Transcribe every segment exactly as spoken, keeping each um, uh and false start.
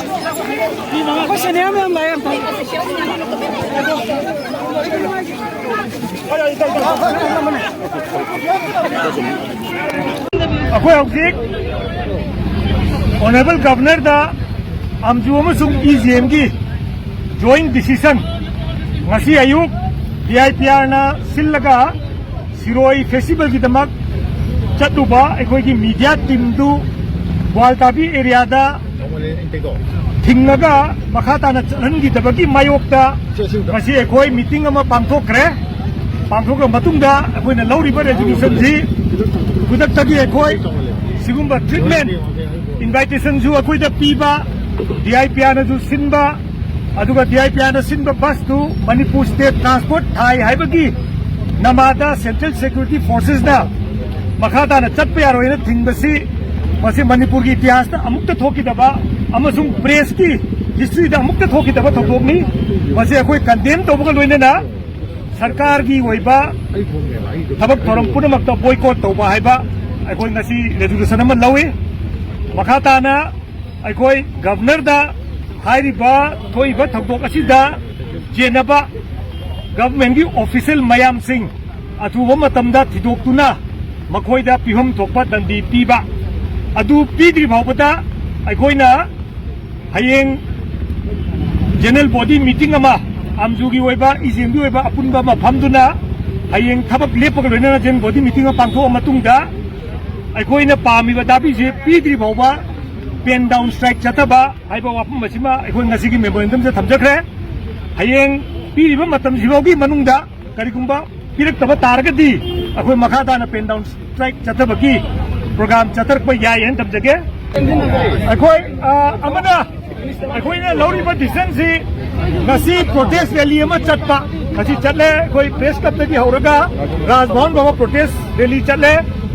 ꯑꯩꯈꯣꯏ ꯁꯦꯅꯤꯌꯔ ꯃꯌꯥꯝ ꯂꯥꯛꯑꯦ ꯑꯝꯇ꯫ ꯑꯩꯈꯣꯏ ꯍꯧꯖꯤꯛ ꯑꯣꯅꯔꯦꯕꯜ ꯒꯚꯔꯅꯔꯗ ꯑꯝꯖꯨ ꯑꯃꯁꯨꯡ ꯏ ꯖꯤ ꯑꯦꯝꯒꯤ ꯖꯣꯏꯟ ꯗꯤꯁꯤꯁꯟ ꯉꯁꯤ ꯑꯌꯨꯛ ꯗꯤ ꯑꯥꯏ ꯄꯤ ꯑꯥꯔꯅ ꯁꯤꯜꯂꯒ ꯁꯤꯔꯣꯏ ꯐꯦꯁꯇꯤꯚꯦꯜꯒꯤꯗꯃꯛ ꯆꯠꯂꯨꯕ ꯑꯩꯈꯣꯏꯒꯤ ꯃꯤꯗꯤꯌꯥ ꯇꯤꯝꯗꯨ ꯒ꯭ꯋꯥꯜꯇꯥꯕꯤ ꯑꯦꯔꯤꯌꯥꯗ ꯊꯤꯡꯉꯒ ꯃꯈꯥ ꯇꯥꯅ ꯆꯠꯍꯟꯈꯤꯗꯕꯒꯤ ꯃꯥꯌꯣꯛꯇ ꯉꯁꯤ ꯑꯩꯈꯣꯏ ꯃꯤꯇꯤꯡ ꯑꯃ ꯄꯥꯡꯊꯣꯛꯈ꯭ꯔꯦ꯫ ꯄꯥꯡꯊꯣꯛꯈ꯭ꯔ ꯃꯇꯨꯡꯗ ꯑꯩꯈꯣꯏꯅ ꯂꯧꯔꯤꯕ ꯔꯦꯖꯣꯂꯨꯁꯟꯁꯤ ꯈꯨꯗꯛꯇꯒꯤ ꯑꯩꯈꯣꯏ ꯁꯤꯒꯨꯝꯕ ꯇ꯭ꯔꯤꯠꯃꯦꯟ ꯏꯟꯚꯥꯏꯇꯦꯁꯟꯁꯨ ꯑꯩꯈꯣꯏꯗ ꯄꯤꯕ, ꯗꯤ ꯑꯥꯏ ꯄꯤ ꯑꯥꯔꯅꯁꯨ ꯁꯤꯟꯕ, ꯑꯗꯨꯒ ꯗꯤ ꯑꯥꯏ ꯄꯤ ꯑꯥꯔꯅ ꯁꯤꯟꯕ ꯕꯁꯇꯨ ꯃꯅꯤꯄꯨꯔ ꯁ꯭ꯇꯦꯠ ꯇ꯭ꯔꯥꯟꯁꯄꯣꯔꯠ ꯊꯥꯏ ꯍꯥꯏꯕꯒꯤ ꯅꯃꯥꯗ ꯁꯦꯟꯇ꯭ꯔꯦꯜ ꯁꯦꯀ꯭ꯌꯨꯔꯤꯇꯤ ꯐꯣꯔꯁꯦꯁꯅ ꯃꯈꯥ ꯇꯥꯅ ꯆꯠꯄ ꯌꯥꯔꯣꯏꯅ ꯊꯤꯡꯕꯁꯤ, ꯃꯁꯤ ꯃꯅꯤꯄꯨꯔꯒꯤ ꯏꯇꯤꯍꯥꯁꯇ ꯑꯃꯨꯛꯇ ꯊꯣꯛꯈꯤꯗꯕ ꯑꯃꯁꯨꯡ ꯄ꯭ꯔꯦꯁꯀꯤ ꯍꯤꯁꯇ꯭ꯔꯤꯗ ꯑꯃꯨꯛꯇ ꯊꯣꯛꯈꯤꯗꯕ ꯊꯧꯗꯣꯛꯅꯤ꯫ ꯃꯁꯤ ꯑꯩꯈꯣꯏ ꯀꯟꯗꯦꯝ ꯇꯧꯕꯒ ꯂꯣꯏꯅꯅ ꯁꯔꯀꯥꯔꯒꯤ ꯑꯣꯏꯕ ꯊꯕꯛ ꯊꯧꯔꯝ ꯄꯨꯝꯅꯃꯛꯇ ꯕꯣꯏꯀꯣꯠ ꯇꯧꯕ ꯍꯥꯏꯕ ꯑꯩꯈꯣꯏ ꯉꯁꯤ ꯔꯦꯖꯣꯂꯨꯁꯟ ꯑꯃ ꯂꯧꯏ꯫ ꯃꯈꯥ ꯇꯥꯅ ꯑꯩꯈꯣꯏ ꯒꯚꯔꯅꯔꯗ ꯍꯥꯏꯔꯤꯕ ꯊꯣꯛꯏꯕ ꯊꯧꯗꯣꯛ ꯑꯁꯤꯗ ꯆꯦꯟꯅꯕ ꯒꯚꯔꯟꯃꯦꯟꯒꯤ ꯑꯣꯐꯤꯁꯤꯌꯦꯜ ꯃꯌꯥꯝꯁꯤꯡ ꯑꯊꯨꯕ ꯃꯇꯝꯗ ꯊꯤꯗꯣꯛꯇꯨꯅ ꯃꯈꯣꯏꯗ ꯄꯤꯐꯝ ꯊꯣꯛꯄ ꯗꯟꯗꯤ ꯄꯤꯕ ꯑꯗꯨ ꯄꯤꯗ꯭ꯔꯤ ꯐꯥꯎꯕꯗ ꯑꯩꯈꯣꯏꯅ ꯍꯌꯦꯡ ꯖꯦꯅꯔꯦꯜ ꯕꯣꯗꯤ ꯃꯤꯇꯤꯡ ꯑꯃ ꯑꯝꯖꯨꯒꯤ ꯑꯣꯏꯕ, ꯏ ꯖꯤ ꯑꯦꯝꯒꯤ ꯑꯣꯏꯕ ꯑꯄꯨꯟꯕ ꯑꯃ ꯐꯝꯗꯨꯅ ꯍꯌꯦꯡ ꯊꯕꯛ ꯂꯦꯞꯄꯒ ꯂꯣꯏꯅꯅ ꯖꯦꯅꯔꯦꯜ ꯕꯣꯗꯤ ꯃꯤꯇꯤꯡ ꯑꯃ ꯄꯥꯡꯊꯣꯛꯑ ꯃꯇꯨꯡꯗ ꯑꯩꯈꯣꯏꯅ ꯄꯥꯝꯃꯤꯕ ꯗꯥꯕꯤꯁꯦ ꯄꯤꯗ꯭ꯔꯤ ꯐꯥꯎꯕ ꯄꯦꯟ ꯗꯥꯎꯟ ꯁ꯭ꯇ꯭ꯔꯥꯏꯛ ꯆꯠꯊꯕ ꯍꯥꯏꯕ ꯋꯥꯐꯝ ꯑꯁꯤꯃ ꯑꯩꯈꯣꯏ ꯉꯁꯤꯒꯤ ꯃꯦꯃꯣꯔꯦꯟꯗꯝꯗ ꯊꯝꯖꯈ꯭ꯔꯦ꯫ ꯍꯌꯦꯡ ꯄꯤꯔꯤꯕ ꯃꯇꯝꯁꯤꯐꯥꯎꯒꯤ ꯃꯅꯨꯡꯗ ꯀꯔꯤꯒꯨꯝꯕ ꯄꯤꯔꯛꯇꯕ ꯇꯥꯔꯒꯗꯤ ꯑꯩꯈꯣꯏ ꯃꯈꯥ ꯇꯥꯅ ꯄꯦꯟ ꯗꯥꯎꯟ ꯁ꯭ꯇ꯭ꯔꯥꯏꯛ ꯆꯠꯊꯕꯒꯤ ꯄ꯭ꯔꯣꯒ꯭ꯔꯥꯝ ꯆꯠꯊꯔꯛꯄ ꯌꯥꯏ ꯍꯥꯏꯅ ꯊꯝꯖꯒꯦ꯫ ꯑꯩꯈꯣꯏ, ꯑ, ꯑꯃꯅ ꯑꯩꯈꯣꯏꯅ ꯂꯧꯔꯤꯕ ꯗꯤꯁꯤꯖꯟꯁꯤ ꯉꯁꯤ ꯄ꯭ꯔꯣꯇꯦꯁ ꯔꯦꯂꯤ ꯑꯃ ꯆꯠꯄ, ꯉꯁꯤ ꯆꯠꯂꯦ꯫ ꯑꯩꯈꯣꯏ ꯄ꯭ꯔꯦꯁ ꯀ꯭ꯂꯕꯇꯒꯤ ꯍꯧꯔꯒ ꯔꯥꯖꯚꯋꯟ ꯐꯥꯎꯕ ꯄ꯭ꯔꯣꯇꯦꯁ ꯔꯦꯂꯤ ꯆꯠꯂꯦ,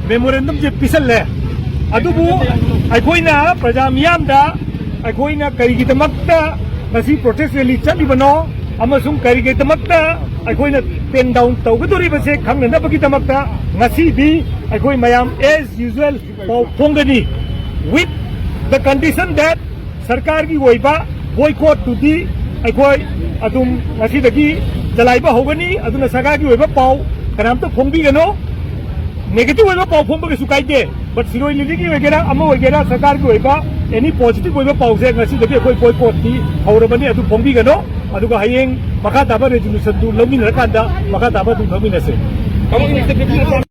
ꯃꯦꯃꯣꯔꯦꯟꯗꯝꯁꯦ ꯄꯤꯁꯜꯂꯦ꯫ ꯑꯗꯨꯕꯨ ꯑꯩꯈꯣꯏꯅ ꯄ꯭ꯔꯖꯥ ꯃꯤꯌꯥꯝꯗ ꯑꯩꯈꯣꯏꯅ ꯀꯔꯤꯒꯤꯗꯃꯛꯇ ꯉꯁꯤ ꯄ꯭ꯔꯣꯇꯦꯁ ꯔꯦꯂꯤ ꯆꯠꯂꯤꯕꯅꯣ ꯑꯃꯁꯨꯡ ꯀꯔꯤꯒꯤꯗꯃꯛꯇ ꯑꯩꯈꯣꯏꯅ ꯇꯦꯟ ꯗꯥꯎꯟ ꯇꯧꯒꯗꯧꯔꯤꯕꯁꯦ ꯈꯪꯅꯅꯕꯒꯤꯗꯃꯛꯇ ꯉꯁꯤꯗꯤ ꯑꯩꯈꯣꯏ ꯃꯌꯥꯝ as usual ꯄꯥꯎ ꯐꯣꯡꯒꯅꯤ, with the condition that ꯁꯔꯀꯥꯔꯒꯤ ꯑꯣꯏꯕ ꯕꯣꯏꯀꯣꯠꯇꯨꯗꯤ ꯑꯩꯈꯣꯏ ꯑꯗꯨꯝ ꯉꯁꯤꯗꯒꯤ ꯆꯂꯥꯏꯕ ꯍꯧꯒꯅꯤ꯫ ꯑꯗꯨꯅ ꯁꯔꯀꯥꯔꯒꯤ ꯑꯣꯏꯕ ꯄꯥꯎ ꯀꯅꯥꯝꯇ ꯐꯣꯡꯕꯤꯒꯅꯨ꯫ ꯅꯦꯒꯦꯇꯤꯚ ꯑꯣꯏꯕ ꯄꯥꯎ ꯐꯣꯡꯕ ꯀꯩꯁꯨ ꯀꯥꯏꯗꯦ, ꯕꯠ ꯁꯤꯔꯣꯏ ꯂꯤꯂꯤꯒꯤ ꯑꯣꯏꯒꯦꯔꯥ ꯑꯃ ꯑꯣꯏꯒꯦꯔꯥ ꯁꯔꯀꯥꯔꯒꯤ ꯑꯣꯏꯕ ꯑꯦꯅꯤ ꯄꯣꯖꯤꯇꯤꯚ ꯑꯣꯏꯕ ꯄꯥꯎꯁꯦ ꯉꯁꯤꯗꯒꯤ ꯑꯩꯈꯣꯏ ꯕꯣꯏꯀꯣꯠꯇꯤ ꯍꯧꯔꯕꯅꯤ꯫ ꯑꯗꯨ ꯐꯣꯡꯕꯤꯒꯅꯨ꯫ ꯑꯗꯨꯒ ꯍꯌꯦꯡ ꯃꯈꯥ ꯇꯥꯕ ꯔꯦꯖꯣꯂꯨꯁꯟꯗꯨ ꯂꯧꯃꯤꯟꯅꯔꯀꯥꯟꯗ ꯃꯈꯥ ꯇꯥꯕ ꯑꯗꯨꯝ ꯂꯧꯃꯤꯟꯅꯁꯦ꯫